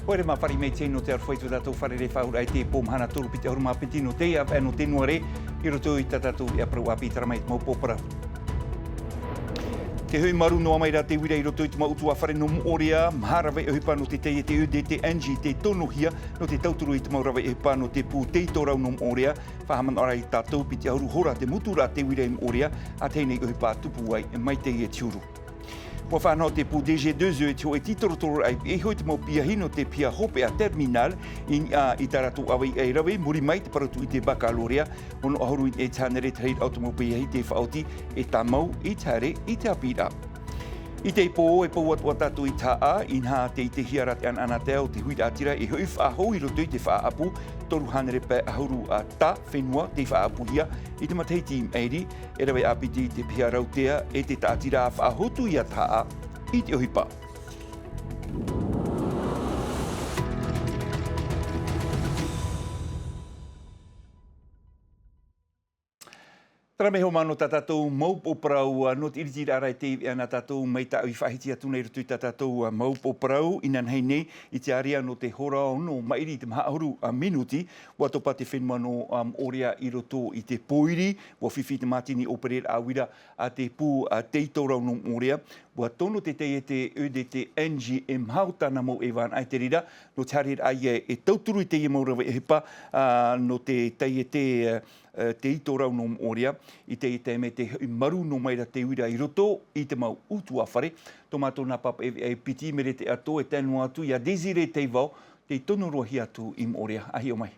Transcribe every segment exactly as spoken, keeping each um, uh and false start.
Haere mā, fāriʻi mai teie nō te aroha i tō tātou fārerei faʻauraʻa i te pō mahana toru piti ʻahuru mā piti nō teie ʻāvaʻe nō te Nuare, i roto i tā tātou viʻa parau ʻāpī, terā mai te mau pō parau. Tē hoʻi marū noa mai ra te uira i roto i te mau ʻutuāfare nō Moʻorea, maha rave ʻohipa nō te taiete E D T Engie tē tonohia nō te tauturu i te mau rave ʻohipa nō te pū teitōrau nō Moʻorea, faʻahaʻamanaʻo ra ia tātou piti ʻahuru hora te muturaʻa te uira i Moʻorea, ʻa tahi nei ʻohipa tupu ai mai teie te huru. ʻUa faʻanaho te pū D G deux E i te hōʻē tītorotororaʻa i pihaʻi iho i te mau piahi nō te piha hopeʻa terminal, i niʻa i tā rātou ʻāvaʻe rave, i muri mai te parau tū i te baccalauréat, ono ʻahuru i te hānere te rahiraʻa o te mau piahi tei faʻaoti e tāmau i te haere i te ʻāpīraʻa. I teie pō, e pou atu ā tātou i te haʻa, inaha tē ʻitehia ra te ʻanaʻanatae o te huiraʻatira e hoʻi faʻahou i roto i te faʻaʻapu, toru hānere pae ʻahuru ā tā fenua tei faʻaʻapuhia i te matahiti i maʻiri, e rave ʻāpiti te piha rautea e te taʻatiraʻa faʻahotu ia te haʻa i te ʻohipa. Terā mai hoʻi nō tā tātou mau pō parau, ā, nō te ʻiritiraʻa ra i teie viʻa nā tātou mai tāʻu i faʻahiti atu nei i roto i tā tātou, ā, mau pō parau, inanahi nei, i te ārea nō te hora ono maʻiri i te maha ʻahuru, ā, minuti, ʻua topa te fenua nō, ā, Moʻorea i roto i te pōiri, ʻua fifi te mātini ʻōpereraʻa uira a te pū, ā, teitōrau nō Moʻorea, ʻua tono te taiete E D T Engie e maha o tāna mau ʻaivānaʻa i te reira, nō te haereraʻa ia e tauturu i teie mau rave ʻohipa, ā, nō te taiete, ā, ā, teitōrau nō Moʻorea, i teie taime tē hoʻi marū noa mai ra te uira i roto i te mau ʻutuāfare. Tō mātou nā pāpaʻi e piti, Merete Ato, e tae noa atu ia Désiré Teivao, tei tono roa hia atu i Moʻorea, ʻa hiʻo mai.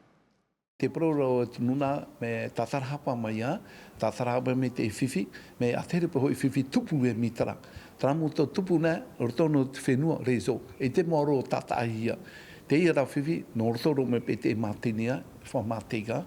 Te parau ra o te nūnaʻa, mea tātarahapa mai ā, tātarahapa mai te fifi, mea ʻa te reira paʻi hoʻi fifi tupu e mītera. Terā mau tau tupu nei, roto nō te fenua, réseau. E te mau aro tātaʻihia. Teie rā fifi, nō roto roa mai paʻi te mātini ā, faʻamāteiga.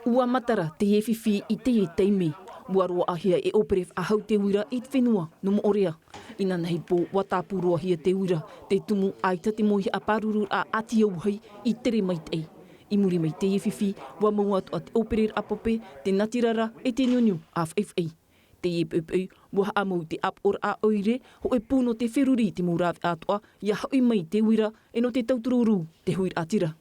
ʻUa matara teie fifi i teie taime. ʻUa roaʻahia e ʻōpere faʻahou te uira i te fenua nō Moʻorea. Inanahi pō, ʻua tāpū roa hia te uira, te tumu ʻaita te mauhaʻa pārururaʻa ʻāti auahi i tere maitaʻi. I muri mai teie fifi, ʻua mau atoʻa te ʻōpereraʻa pape, te natirara, e te niuniu ʻāfaʻifaʻi. Teie poʻipoʻi, ʻua haʻamau te ʻāpoʻoraʻa ʻoire, hōʻē pū nō te feruri i te mau rāveʻa atoʻa, ʻia hoʻi mai te uira, e nō te tauturu rū te huiraʻatira.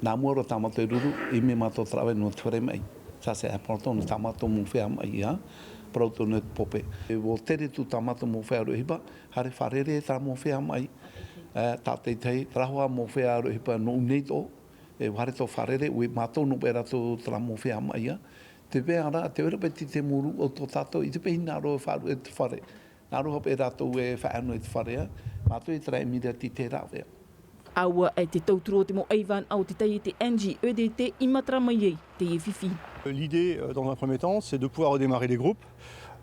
Nā mua roa tā mātou e ruru, ʻimi mātou te rave nō te fare maʻi. Ça, c'est important, nō tā mātou mau feiā maʻi, ā, parau atoʻa nō te pape. E ʻua tere atu tā mātou mau feiā ʻaroʻahipa, haere fārerei terā mau feiā maʻi. E, tātaʻitahi, terā hoʻi mau feiā ʻaroʻahipa nō ʻUnei Toʻo, e haere atoʻa fārerei, ʻua mātau noa paʻi rātou terā mau feiā maʻi, ā. Te mea ra, tē vai ra paʻi te mau rūʻau tō tātou, i te paʻi hinaʻaro e faʻaruʻe te fare. Nā roto paʻi rātou e faʻaʻino i te fare, ā. Mātou i terā e ʻimi ra te rāveʻa. ʻAua e te tauturu o te mau ʻaivānaʻa o te taiete Engie E D T i matara mai ai teie fifi. L'idée, euh, dans un premier temps, c'est de pouvoir redémarrer les groupes.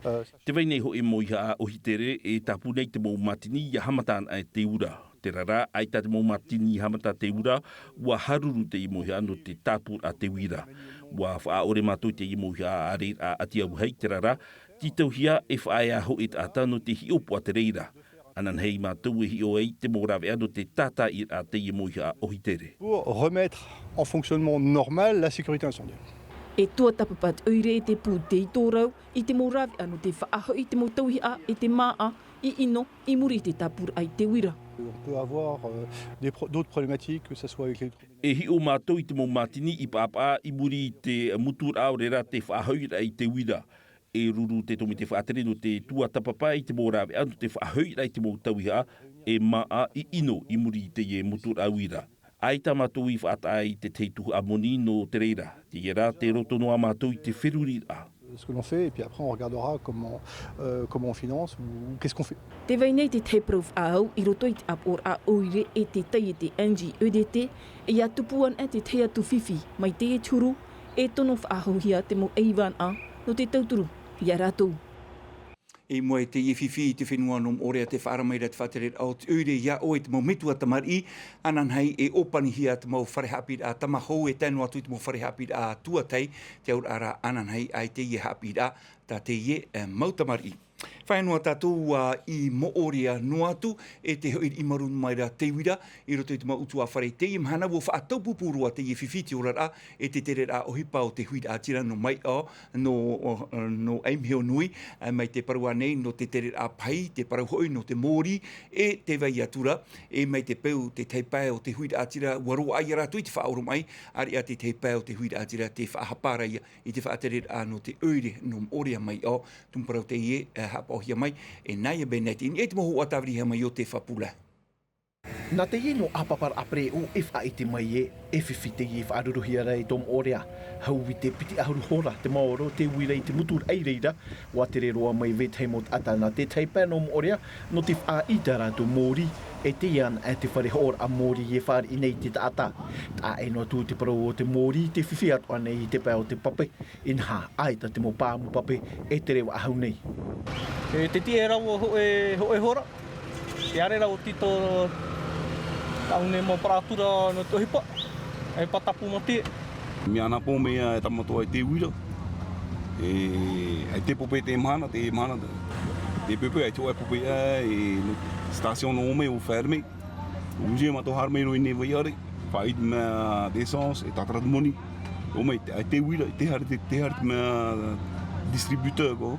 Euh, Tē vai nei hōʻē mauhaʻa ʻohitere e tāpū nei te mau mātini ʻia haʻamata anaʻe te uira. Terā rā, ʻaita te mau mātini i haʻamata te uira, ʻua haruru teie mauhaʻa nō te tāpūraʻa te uira. ʻUa faʻaʻore mātou i teie mauhaʻa ʻāreiraʻa ʻāti auahi, terā rā, tītauhia e faʻaea hōʻē taʻata nō te hiʻopoʻa te reira. Ananahi mātou e hiʻo ai te mau rāveʻa nō te tātaʻiraʻa teie mauhaʻa ʻohitere. Pour remettre en fonctionnement normal la sécurité incendie. E tuatāpapa te ʻoire e te pū teitōrau i te mau rāveʻa nō te faʻahoʻi i te mau tauihaʻa e te māʻa i ʻino i muri i te tāpūraʻa i te uira. On peut avoir, euh, des pro-, d'autres problématiques, que ça soit avec les E hiʻo mātou i te mau mātini i paʻapaʻa i muri i te muturaʻa, ʻaore rā te faʻahoʻiraʻa i te uira. E ruru te tōmite faʻatere nō te tuatāpapa i te mau rāveʻa nō te faʻahoʻiraʻa i te mau tauihaʻa e māʻa i ʻino i muri i teie muturaʻa uira. ʻAita mātou i faʻataʻa i te tahi tuhaʻa moni nō te reira. Teie rā, tē roto noa mātou i te feruriraʻa. Ce que l'on fait, et puis après, on regardera comment, euh, comment on finance ou qu'est-ce qu'on fait. Tē vai nei te tahi parau faʻaau i roto i te ʻāpoʻoraʻa ʻoire e te taiete Engie E D T, e ʻia tupu anaʻe te tahi atu fifi mai teie te huru, e tono faʻahouhia te mau ʻaivānaʻa nō te tauturu ia rātou. I mua i teie fifi i te fenua nō Moʻorea, tē faʻaara mai ra te faʻatereraʻa o te ʻoire ia ʻoe, te mau metua tamariʻi, ananahi e ʻōpanihia te mau fare haʻapiʻiraʻa tamahou e tae noa atu i te mau fare haʻapiʻiraʻa tuatahi, te auraʻa rā ananahi ʻaita e haʻapiʻiraʻa tā teie, e, mau tamariʻi. Pae noa tātou i Moʻorea noa atu, e te hoʻi riʻi marū mai ra te uira i roto i te mau ʻutuāfare. Teie mahana ua faʻataupupū roa teie fifi, te oraraʻa e te tereraʻa ʻohipa o te huiraʻatira nō Maiʻao, nō, nō Aimeheo Nui, mai te parau ānei nō te tereraʻa pahi, te parau hoʻi nō te mōrī, e te vai atu ra, e mai te peu te tahi pae o te huiraʻatira, ua roaʻa ia rātou i te faʻaoromaʻi, ʻāreʻa te tahi pae o te huiraʻatira te faʻahapa ra ia i te faʻatereraʻa nō te ʻoire nō Moʻorea Maiʻao. Tumu parau teie, e haʻapaʻohia mai e Naya Bennett, i niʻa i te mau hōhoʻa tāvirihia mai o te fapula. Nā teie nō ʻāpaparaʻa pereʻoʻo e faʻaʻite mai ē, e fifi teie e faʻaruruhia ra i tō Moʻorea. Hau i te piti ʻahuru hora te maoro te uira i te muturaʻa i reira, ua tere roa mai vetahi mau taʻata nā te tahi pae nō Moʻorea, nō te faʻaʻite i tā rātou mōrī, e teie anaʻe te fare hoʻoraʻa mōrī e fāriʻi nei te taʻata. Taʻa ʻē noa atu te parau o te mōrī, te fifi atoʻa nei i te pae o te pape, inaha, ʻaita te mau pāmu pape e tere faʻahou nei. E te tiʻe rau o hōʻē, hōʻē hora, e ʻaore rau tītau tāʻu nei mau parau atu ra nō te ʻohipa, e pātapu mā te. Mea anapō mai e Tamatoa i te uira. E, ʻaita e pape te mahana, te mahana, te pepe, ʻaita e pape, e, station nō mai o fermé. Ua ʻite mātou haere mai roa i nei vaiʻare, faʻaʻite mea d'essence, e tātara te moni. ʻO mai, te, te uira, te haere, te, te haere te mea distributeur, ko.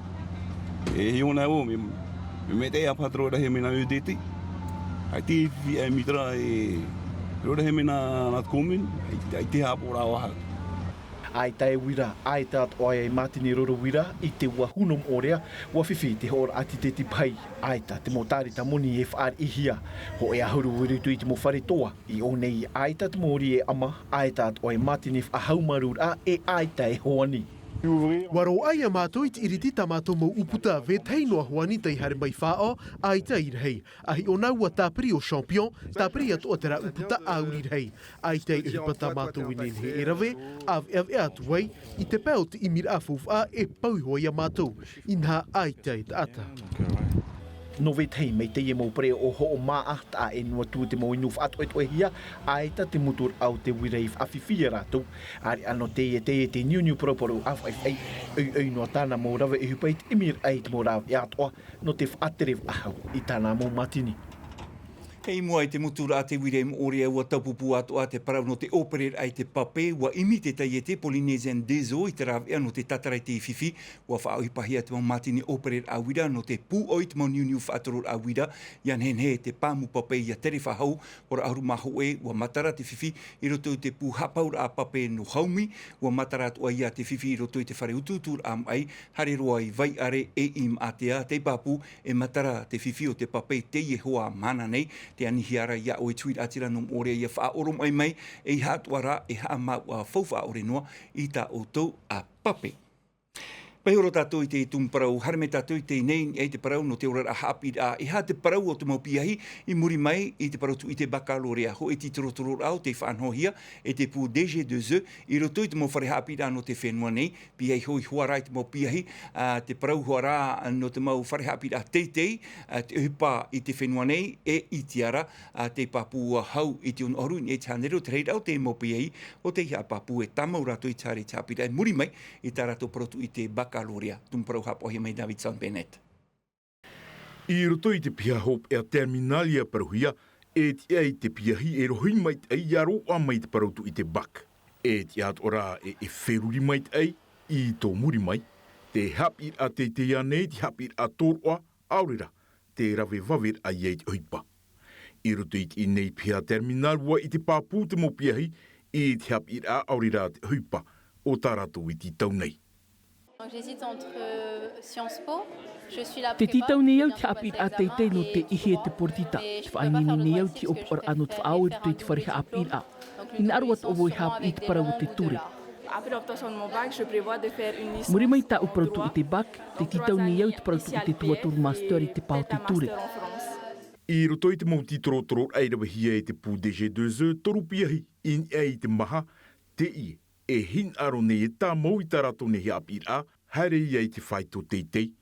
E hiona ʻo, me, me, me te ʻāpaparaʻa rahi mai nā E D T. ʻAita e fifi, e mitra, e, roa rahi mai nā, nā te commune, ʻaita, ʻaita e haʻapaʻo ra ʻoe. ʻAita e uira, ʻaita atoʻa e mātini roro uira, i te ua huna Moʻorea, ua fifi te hoʻoraʻa titeti pahi, ʻaita te mau tāreta moni e fāriʻihia. Hōʻē ʻahuru i roto i te mau fare toa, i ʻō nei ʻaita te mōrī e ʻama, ʻaita atoʻa e mātini faʻahaumaruraʻa, e ʻaita e hoani. Ua roaʻa ia mātou i te ʻiriti tā mātou mau ʻūputa, vetahi noa hoani tei haere mai faʻaʻo, ʻaita i rahi. A hiʻo nā ua tāpiri ʻo Champion, tāpiri atoʻa terā ʻūputa ʻāuri rahi. ʻAita i ʻohipa tā mātou i nehenehe e rave, ʻāveʻaveʻa atu ai i te pae o te ʻimiraʻa faufaʻa e pau iho ai ia mātou, inaha ʻaita e taʻata. Nō vetahi mai teie mau pereʻoʻo hoʻomāʻa, taʻa ʻē noa atu te mau inu faʻatoʻetoʻehia, ʻaita te muturaʻa o te uira i faʻafifi ia rātou. ʻAreʻa nō teie, teie te niuniu paraparau ʻāfaʻifaʻi, ʻoiʻoi noa tāna mau rave ʻohipa i te ʻimiraʻa i te mau rāveʻa atoʻa, nō te faʻatere faʻahou i tāna mau mātini. E i mua i te muturaʻa te uira i Moʻorea, ua taupupū atoʻa te parau nō te ʻōpereraʻa i te pape, ua ʻimi te taiete Polynesian Dezo i te rāveʻa nō te tātara i te fifi, ua faʻaʻohipahia te mau mātini ʻōpereraʻa uira nō te pūʻoi i te mau niuniu faʻatororaʻa uira, ʻia nehenehe te pāmu pape ʻia tere faʻahou, ʻo Raʻahuru mā Hōʻē, ua matara te fifi i roto i te pū haʻapauraʻa pape nō Haumi, ua matara atoʻa ia te fifi i roto i te fare utuuturaʻa maʻi, haere roa i Vaiʻare e i Maʻatea, tei pāpū e matara te fifi o te pape i teie hoa mahana nei, tē anihia ra ia ʻoe te huiraʻatira nō Moʻorea ʻia faʻaʻoromaʻi mai, e ʻeiaha atoʻa rā e haʻamāuʻa faufaʻa ʻore noa i tā ʻoutou pape. Paʻi roa tātou i te tumu parau, haere mai tātou i teie nei, i te parau nō te oraraʻa haʻapiʻiraʻa, e aha te parau o te mau piahi i muri mai i te parau tūʻite baccalauréat, hōʻē tītorotororaʻa o tei faʻanahohia e te pū D G deux E i roto i te mau fare haʻapiʻiraʻa nō te fenua nei, piahi hoʻi hoʻi rā i te mau piahi, ā, te parau hoʻi rā nō te mau fare haʻapiʻiraʻa teitei, ā, te ʻohipa i te fenua nei, e ʻite ra, ā, tei pāpū hau i te ono ʻahuru i niʻa i te hānere o te rahiraʻa o te mau piahi, ʻo tei haʻapāpū e tāmau rātou i te haere i te haʻapiʻiraʻa i muri mai i tā rātou parau tūʻite baccalauréat. Tumu parau haʻapaʻohia mai Davidson Bennett. I roto i te piha hopeʻa terminal ʻia parauhia, e tiʻa ai te piahi e rohi maitaʻi ʻia roaʻa mai te parau tūʻite bac. E tiʻa atoʻa ra ē e feruri maitaʻi i tō muri mai, te haʻapiʻiraʻa teitei ānei, te haʻapiʻiraʻa tōroʻa, ʻaore rā, te rave vave raʻa ia i te ʻohipa. I roto i teie nei piha terminal ʻua ʻite pāpū te mau piahi i te haʻapiʻiraʻa ʻaore rā te ʻohipa o tā rātou e tītau nei. J'hésite entre, euh, Sciences Po, je suis la prépa, Te tītau nei au i te haʻapiʻiraʻa teitei nō te ʻihi e te poritita. Te faʻaineine nei au i te hiʻopoʻaraʻa nō te faʻaō i roto i te fare haʻapiʻiraʻa. Hinaʻaro atoʻa vau e haʻapiʻi i te parau o te ture. Après l'obtention de mon bac, je prévois de faire une licence. Muri mai i tāʻu parau tūʻite bac, tē tītau nei au i te parau tūʻite tuatoru master i te pae o te ture. I roto i te mau tītorotororaʻa i ravehia e te pū D G deux E toru piahi i niʻa i te maha, teie e hinaʻaro nei e tāmau i tā rātou nei haʻapiʻiraʻa, haere ia i te faito teitei,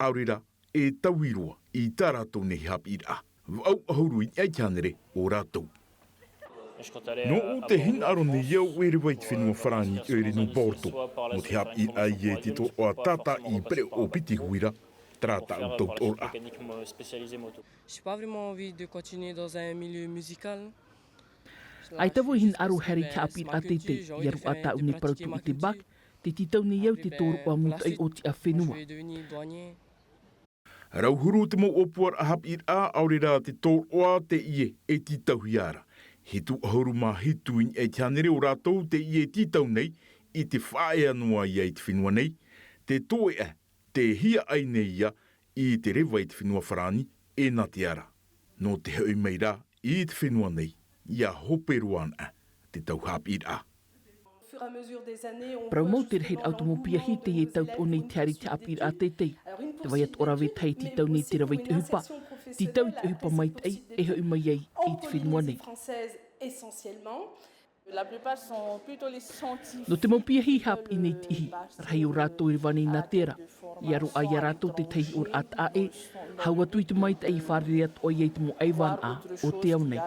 ʻaore rā, e taui roa i tā rātou nei haʻapiʻiraʻa. Vaʻu ʻahuru i niʻa i te hānere o rātou. Nōʻu te hinaʻaro nei au e reva i te fenua Farāni i te ʻoire nō Porto, nō te haʻapiʻiraʻa ia i te tōroʻa tātaʻi pereʻoʻo piti huira. Terā tāʻu tautoʻoraʻa. J'ai pas vraiment envie de continuer dans un milieu musical. ʻAita vau e hinaʻaro e haere i te haʻapiʻiraʻa teitei, ʻia roaʻa tāʻu nei parau tuʻu i te bac, tē tītau nei au i te tōroʻa mūtoʻi ʻōtiʻa fenua. Rau huru te mau ʻōpuaraʻa haʻapiʻiraʻa, ʻaore rā te tōroʻa, teie e tītauhia ra. Hitu ʻahuru mā hitu i niʻa i te hānere o rātou teie e tītau nei, i te faʻaea noa ia i te fenua nei, te toeʻa, te hiaʻai nei ia i te reva i te fenua Farāni, e nā te ara. Nō te hoʻi mai rā i te fenua nei, ʻia hope roa ana te tau haʻapiʻiraʻa. Parau mau te rahiraʻa o te mau piahi teie e tautoʻo nei i te haere i te haʻapiʻiraʻa teitei. Te vai atoʻa rā vetahi e tītau nei i te reva i te ʻohipa. Tītau i te ʻohipa maitaʻi, e hoʻi mai ai i te fenua nei. Nō te mau piahi i haʻapiʻi nei i te ʻihi, rahi o rātou e reva nei nā te ara. ʻIa roaʻa ia rātou te tahi hiʻoraʻa taʻa ʻē, hau atu i te maitaʻi e fārerei atoʻa ia i te mau ʻaivānaʻa o te ao nei.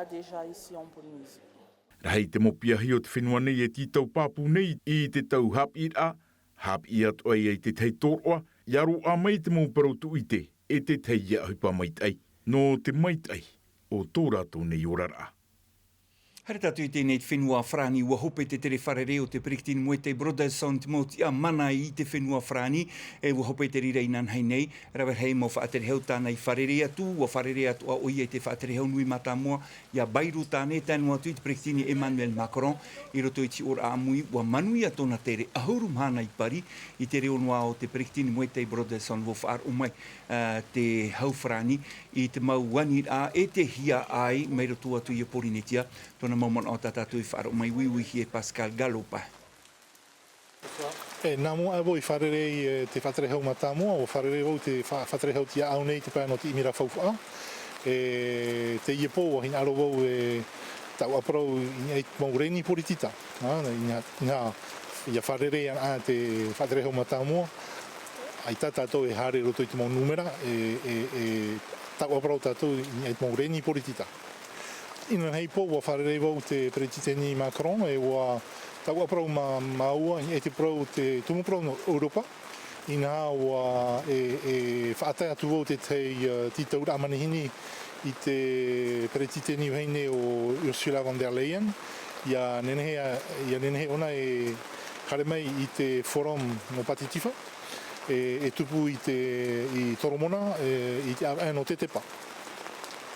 Rahi te mau piahi o te fenua nei e tītau pāpū nei i te tau haʻapiʻiraʻa, haʻapiʻi atoʻa ia i te tahi tōroʻa, ʻia roaʻa mai te mau parau tuʻu ʻite, e te tahi ia ʻohipa maitaʻi, nō te maitaʻi o tō rātou nei oraraʻa. Haere tātou i teie nei te fenua Farāni, ʻua hope te tere fārerei o te Peretiteni Moetai Brotherson te mau tiʻamana i te fenua Farāni, e ʻua hope te reira inanahi nei, rave rahi mau faʻaterehau tāna i fārerei atu, ʻua fārerei atoʻa ʻoia i te faʻaterehau nui mātāmua, ia Bayrou Tane, tae noa atu i te Peretiteni Emmanuel Macron, i roto i te hiʻoraʻa ʻāmui, ʻua manuia tōna tere ʻahuru mahana i Paris, i te reo noa o te Peretiteni Moetai Brotherson ʻua faʻaroʻo mai, ā, te hau Farāni, i te mau aniraʻa e te hiaʻai mai roto atu i a Porinetia, tōna mau manaʻo tā tātou i faʻaroʻo mai uiuihia e Pascal Galopin. E, nā mua aʻe vau i fārerei, e, te faʻaterehau mātāmua, ʻua fārerei vau te fa-, faʻaterehau tiʻaʻau nei i te pae nō te ʻimiraʻa faufaʻa. E, teie pō, ʻua hinaʻaro vau e taʻu ʻāparau i niʻa i te mau reni poritita. Ā, ina, ina, ʻia fārerei ana te faʻaterehau mātāmua, ʻaita tātou e haere i roto i te mau nūmera, e, e, e taʻu ʻāparau tātou i niʻa i te mau reni poritita. Inanahi pō, ʻua fārerei vau te Peretiteni Macron, e ʻua taʻu ʻāparau mā, māua, i niʻa i te parau, te tumu parau nō ʻEuropa, inaha ʻua, e, e faʻatae atu vau te tahi, ā, tītauraʻa manihini i te Peretiteni vahine ʻo Ursula von der Leyen, ʻia nehenehe, ʻia nehenehe ʻōna e haere mai i te Forum nō Pātitifā, e, e tupu i te, i Toromona, e, i te ʻāvaʻe nō Tetepa.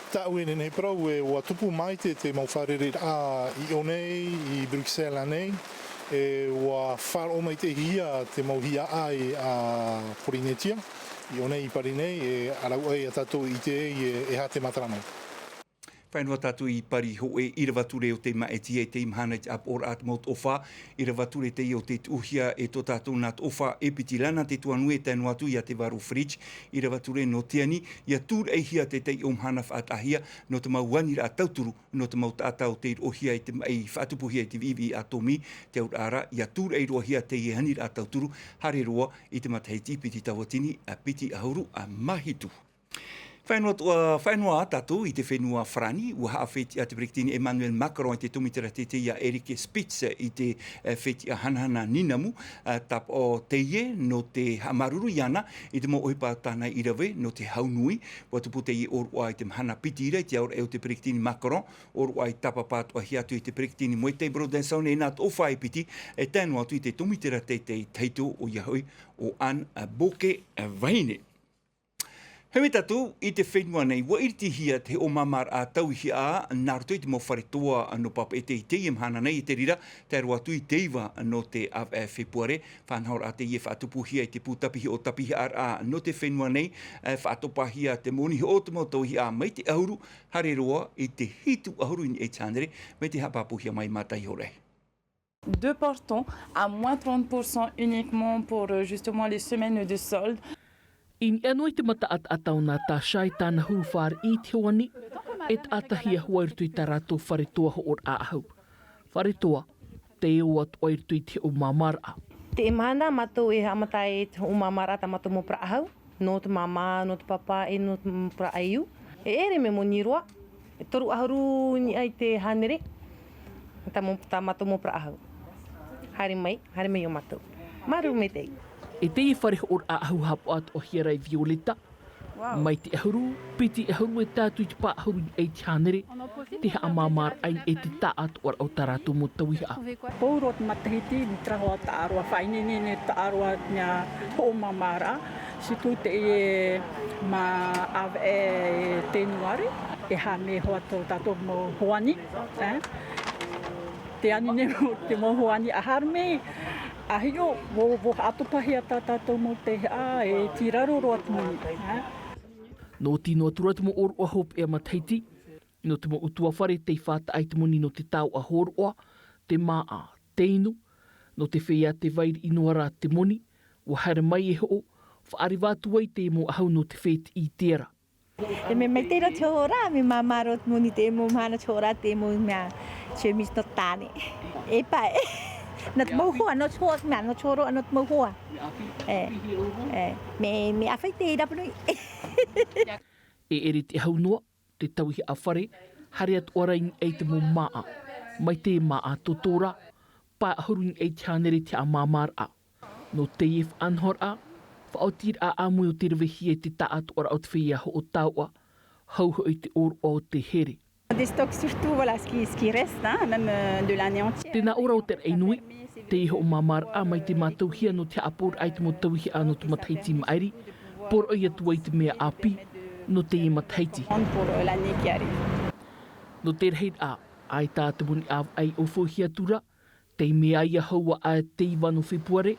Tāʻu e nehenehe e parau, e, ʻua tupu maitaʻi te mau fārereiraʻa i ʻō nei, i Bruxelles ānei, e, ʻua faʻaroʻo maitaʻihia te mau hiaʻai a Porinetia, i ʻō nei i Paris nei, e, ʻa rāua ia tātou i ʻite ai, e, e aha te matara mai. Faʻaea noa tātou i Paris hōʻē, ʻīrava ture o tei māʻitihia i teie mahana i te ʻāpoʻoraʻa a te mau toʻofa, ʻīrava ture teie o tei tuʻuhia e tō tātou nā toʻofa e piti, Lana Tetuanui e tae noa atu ia Teva Rohfritsch, ʻīrava ture nō Tiani, ʻia tūraʻihia te taiʻo mahana faʻataʻahia nō te mau aniraʻa tauturu, nō te mau taʻata o tei roʻohia i te maʻi faʻatupuhia i te viʻiviʻi ʻātōmī, te auraʻa ra, ʻia tūraʻi roahia teie aniraʻa tauturu, haere roa i te matahiti piti tauatini, ā, piti ʻahuru, ā, mā hitu. Faʻaea noa atu, ā, faʻaea noa tātou i te fenua Farāni, ʻua haʻafetiʻa te Peretiteni Emmanuel Macron i te tōmitera teitei ia Eric Spitz i te, ā, fetiʻa hanahana ninamu, ā, tāpaʻo teie nō te haʻamāuruuru iāna i te mau ʻohipa tāna i rave nō te hau nui. ʻUa tupu teie ʻōroʻa i te mahana piti ra i te aoraʻi o te Peretiteni Macron, ʻōroʻa i tāpapa atoʻahia atu i te Peretiteni Moetai Brotherson e nā toʻofa e piti, e tae noa atu i te tōmitera teitei tahito, ʻoia hoʻi ʻo Anne Baucquet vahine. Haere tātou i te fenua nei, ʻua iritihia te hoʻo māmāraʻa tauihaʻa nā roto i te mau fare toa nō Papeʻete i teie mahana nei, i te reira, tae roa atu i te iva nō te ʻāvaʻe Fepuare. Faʻanahoraʻa teie e faʻatupuhia i te pū tāpiʻi hoʻo tāpiʻiraʻa nō te fenua nei, e faʻatopahia te moni hoʻo te mau tauihaʻa mai te ʻahuru, haere roa i te hitu ʻahuru i niʻa i te hānere, mai te haʻapāpūhia mai Mataʻi Horai. Deux portons à moins trente pour cent uniquement pour, euh, justement les semaines de soldes. I niʻa noa i te mataʻataʻata o Natasha e tāna huru fāriʻi i te hoani, e taʻatahia hoʻi i roto i tā rātou fare toa hoʻoraʻa ʻahu. Fare toa, tē ō atoʻa i roto i te hoʻo māmāraʻa. Teie mahana mātou e haʻamata ai te hoʻo māmāraʻa tā mātou mau parau ʻahu. Nō te māmā, nō te pāpā, e nō te parau ʻaiū. E ʻere mea moni roa, e toru ʻahuru i niʻa i te hānere, tā mau, tā mātou mau parau ʻahu. Haere mai, haere mai iō mātou. Māuruuru maitaʻi. E teie fare hoʻoraʻa ʻahu haʻapaʻo atoʻa hia ra e Violeta. Mai te ʻahuru, piti ʻahuru e tae atu i te pae ʻahuru i niʻa i te hānere, te haʻamāmāraʻa i niʻa i te taʻatoʻaraʻa o tā rātou mau tauihaʻa. Pauroa te matahiti, nā te rahi ā taʻa roa, faʻaineine taʻa roa mea hoʻomāmāraʻa, surtout teie mā ʻāvaʻe e Tēnuare, e haere mai hoʻi tō tātou mau hoani, eh? Te ani nei mau, te mau hoani a haere mai, a hiʻo, ʻua, ʻua haʻatopahia tā tātou mau tauihaʻa, e tīraro roa te moni, eh? Nō tino atu ra te mau ʻōroʻa hopeʻa matahiti, nō te mau ʻutuāfare tei fātaʻa i te moni nō te taoʻa hōroʻa, te māʻa, te inu, nō te feiā tē vai riʻi noa ra te moni, ʻua haere mai e hoʻo, faʻareva atu ai te mau ʻahu nō te fetiʻi i te ara. E mea maitaʻi roa te hōroʻa, mea māmā roa te moni te mau mahana te hōroʻa te mau mea, chemise nō te tāne. E pae. Nō te mau hoa, nō te hoa, mea, nō te hōroʻa, nō te mau hoa. E, e, mea, mea ʻāfaʻi te rapa nui. E ʻere te ʻahu noa, te tauihaʻa fare, haere atoʻa ra i niʻa i te mau māʻa, mai te māʻa tōtō ra, pae ʻahuru i niʻa i te hānere te haʻamāmāraʻa. Nō teie faʻanahoraʻa, faʻaotiraʻa ʻāmui o te ravehia i te taʻatoʻaraʻa o te feiā hoʻo taoʻa, hau hoʻi te ʻōroʻa o te here. Des stocks surtout, voilà, ce qui, ce qui reste, hein, même, euh, de l'année entière. Tē nā ʻō ra ʻo te raʻi nui, teie hoʻomāmāraʻa mai te mātauhia nō te haʻapaʻoraʻa i te mau tauihaʻa nō te matahiti i maʻiri, poroʻi atu ai te mea ʻāpī nō teie matahiti. Pour, euh, l'année qui arrive. Nō te rahiraʻa, ʻaita te moni ʻāvaʻe i ʻōfauhia atu ra, tei mea ia hau aʻe te iva nō Fepuare,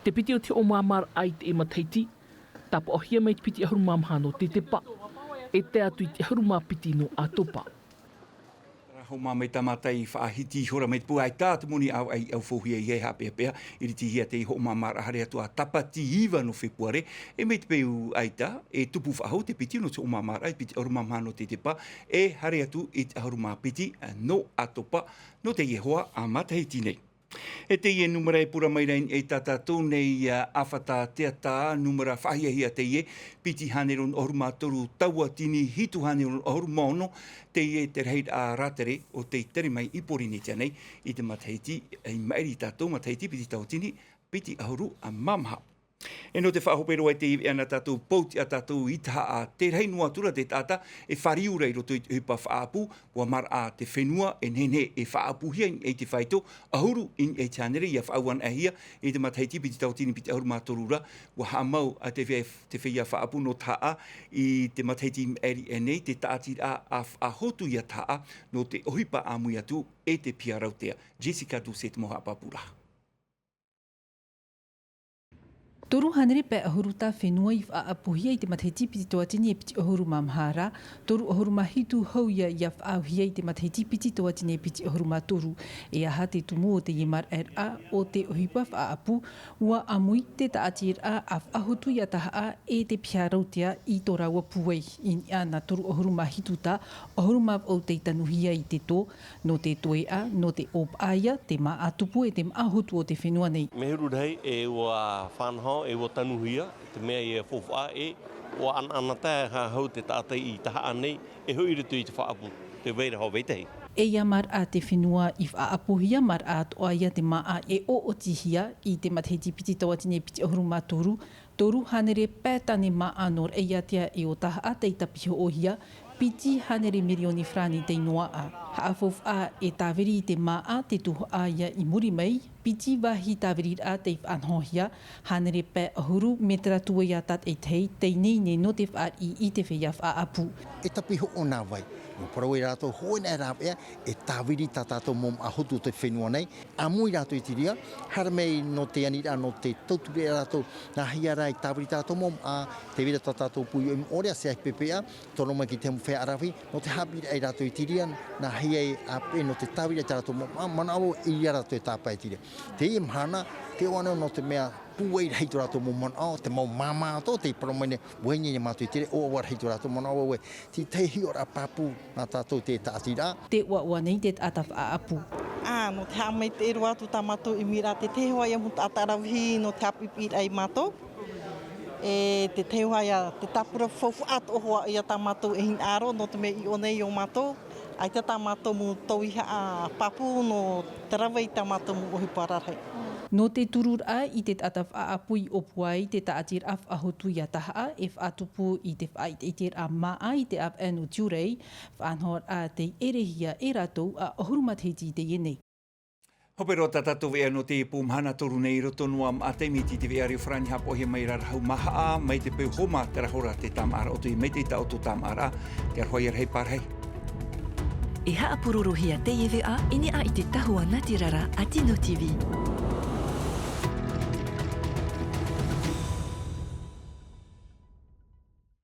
te piti o te hoʻomāmāraʻa i teie matahiti, tāpaʻohia mai te piti ʻahuru mā maha nō Tetepa, e tae atu i te ʻahuru mā piti nō ʻAtopa. Rā hoʻi mā mai tāmata i faʻahiti ihora mai te pū, ʻaita te moni ʻāvaʻe i ʻōfauhia i haʻapeʻapeʻa, iritihia te hoʻomāmāraʻa haere atu ā tāpati iva nō Fepuare, e mai te peu ʻaita, e tupu faʻahou te piti nō te hoʻomāmāraʻa i te piti ʻahuru mā maha nō Tetepa, e haere atu i te ʻahuru mā piti nō ʻAtopa, nō teie hoa matahiti nei. E teie nūmera e pura mai ra i niʻa i tā tātou nei, ā, ʻāfata teata, nūmera faʻahiahia teie, piti hānere ono ʻahuru mā toru tauatini, hitu hānere ono ʻahuru mā ono, teie te rahiraʻa rātere o tei tere mai i Pōrīnetia nei, i te matahiti, i maʻiri i tā tātou matahiti piti tauatini, piti ʻahuru mā maha. E nō te faʻahope roa i te iveʻa nā tātou, pōtiʻa tātou i tahaʻa, te rahi noa atu ra te taʻata e fāriu ra i roto i te ʻohipa faʻaʻapu, ʻua maraʻa te fenua e nehenehe e faʻaʻapuhia i te faito, ʻahuru i niʻa i te hānere ʻia faʻaʻuanaʻahia i te matahiti piti tauatini piti ʻahuru mā toru ra, ʻua haʻamau ā te fei-, te feiā faʻaʻapu nō tahaʻa i te matahiti i maʻiri aʻe nei, te tāʻatiraʻa a faʻahotu ia tahaʻa nō te ʻohipa ʻāmui atu e te piha rautea. Jessica Doucet te mau haʻapāpūraʻa. Toru hānere pae ʻahuru tā fenua i faʻaʻapuhia i te matahiti piti tauatini e piti ʻahuru mā maha ra, toru ʻahuru mā hitu hau ïa ʻia faʻaʻauhia i te matahiti piti tauatini e piti ʻahuru mā toru. E aha te tumu o teie maraʻaraʻa o te ʻohipa faʻaʻapu, ʻua ʻāmui te tāʻatiraʻa a faʻahotu ia tahaʻa e te piha rautea i tō rāua pūai i niʻa nā toru ʻahuru mā hitu tā, ʻahuru mā vaʻu tei tanuhia i te tō, nō te toeʻa, nō te ʻōpaʻa ïa, te māʻa tupu e te māʻa hotu o te fenua nei. Mea huru rahi e ʻua fānaho, e ʻua tanuhia, te mea ïa faufaʻa e ʻua ʻanaʻanatae hau te taʻata i tahaʻa nei, e hoʻi i roto i te faʻaʻapu, tē vai ra hoʻi vetahi. E ʻia maraʻa te fenua i faʻaʻapuhia, maraʻa atoʻa ïa te māʻa e ʻoʻotihia i te matahiti piti tauatini e piti ʻahuru mā toru, toru hānere pae tāne māʻa nō Raʻiātea e ʻo tahaʻa tei tāpihoʻohia, piti hānere mirioni farāni tei noaʻa. Haʻafaufaʻa e tāviri i te māʻa, te tuhaʻa ïa i muri mai, piti vāhi tāviriraʻa tei faʻanahohia, hānere pae ʻahuru metera tuai ā tātaʻitahi, tei ineine nō te fāriʻi i te feiā faʻaʻapu. E tāpihoʻo nā vai, nō parau e rātou hōʻē nā rāveʻa, e tāviri tā tātou mau māʻa hotu o te fenua nei, ʻāmui rātou i te reira, haere mai nō te aniraʻa, nō te tauturuʻa rātou, nāhea rā i tāviri tā tātou mau māʻa, tē vai ra tā tātou pū ʻoire moʻorea, C H P P A, tono mai ki te mau feiā ʻaravihi, nō te haʻapiʻiraʻa ia rātou i te reira, nāhea e ʻāpeʻe nō te tāviri tā rātou mau māʻa, manaʻo roa i reira rātou e tāpae i te reira. Teie mahana, tē ʻoaʻoa ana nō te mea pūai rahi tō rātou mau manaʻo, te mau māmā atoʻa, tei parau mai nei, ʻua ineine mātou i te reira, ʻoaʻoa rahi tō rātou manaʻo, ʻoaʻoa, te tahi hiʻoraʻa pāpū nā tātou te tāʻatiraʻa. Tē ʻoaʻoa nei te taʻata faʻaʻapu. Ā, nō te haʻamaitaʻi roa atu tā mātou ʻimiraʻa, te tahi hoʻi ïa mau taʻata ʻaravihi nō te haʻapiʻipiʻiraʻa ia mātou. E te tahi hoʻi ïa, te tāpura faufaʻa atoʻa hoʻi ïa tā mātou e hinaʻaro, nō te mea i ʻō nei ïa mātou, ʻaita tā mātou mau tauihaʻa pāpū nō te rave i tā mātou mau ʻohipa rarahi. Nō te tururaʻa i te taʻata faʻaʻapu i ʻōpua ai te tāʻatiraʻa faʻahotu iā Tahaʻa e faʻatupu i te faʻaʻiteʻiteraʻa māʻa i te ʻāvaʻe nō Tiurai, faʻanahoraʻa tei ʻerehia e rātou ʻahuru matahiti i teie nei. Hope roa tā tātou veʻa nō te pū mahana toru nei i roto noa maʻa te miti i te veʻa reo farani haʻapaʻohia mai rā rahu mahaʻa mai te peu homa te rahora te tāmaʻaraʻa o te mai te taʻoto tāmaʻaraʻa. Te aroha ia rahi pārahi. E haʻapurorohia teie veʻa i niʻa i te tahua natirara a Tino T V.